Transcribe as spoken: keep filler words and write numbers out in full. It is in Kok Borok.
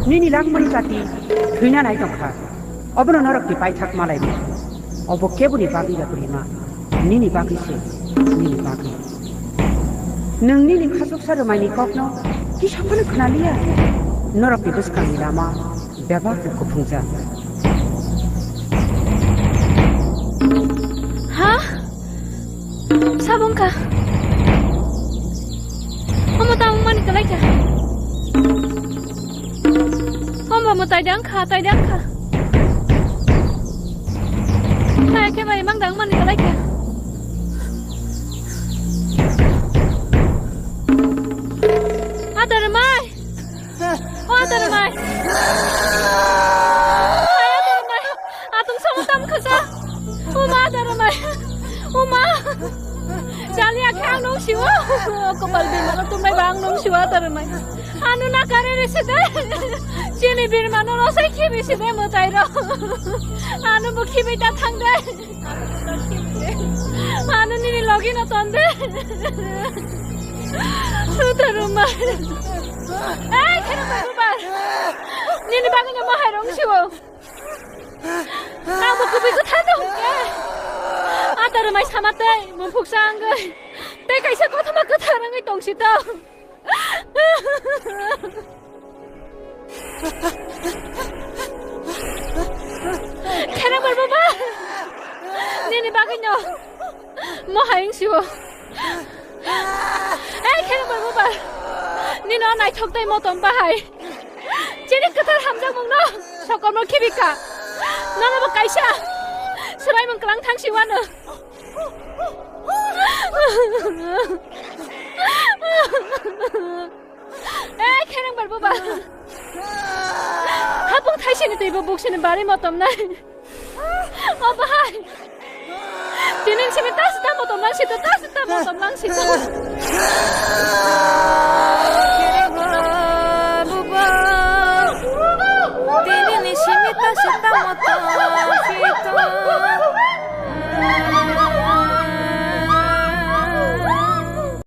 Nini langmani jati thwina nai tongkha. Obono norok ni paithak malai bo. Obo keboni bagwi ya bwrwi ma. Nini bagwi se, nini bagwi. Nwng nini khachuksa rwmaini kokno kisa phano khwnaliya. Norokni bwskangni lama bebak kuphungjak. Ha? Sabungkha. Omo ta wngmani kwlaikha. Omo mo taidang kha, taidang kha. Hai, ekhebare mang dang mani kwlaikha. Adar mai. O adar mai. Hai, adar mai. Atung sama tam khasa. Uma adar mai. Uma. Jali akhe ang nung siwa. Kopal bimala tumai ba ang nung siwa adar mai. Anu na kare resi de. Chini birmano rosai khibi si de mwtai ro. Anu bo khibi ta thang de. Anu nini logi no ton de. Sudharuma. Ei, kheno bai bubar. Nini bagwi no mahai rong siwo. Ang bo kubui ko thang de hungke. Adar mai sama tei, mung phuksa angwi. Tei kaisa kothoma kwthar angwi tong si to. Khenang bar baba. Nini bagwi no. Mo hayung siwo. Ei khenang bar baba. Nino naithok tei motom bahai. Chini kwthar hamjakmung no. Sokomno khibika. Nono bo kaisa. Swbaimung kwlang thang siwano. Eh, khenang bar baba. Hapung thaisini twibo buksini bari motom nai. O bahai. Tinin simi tas ta motom lang sito, tas ta motom lang sito.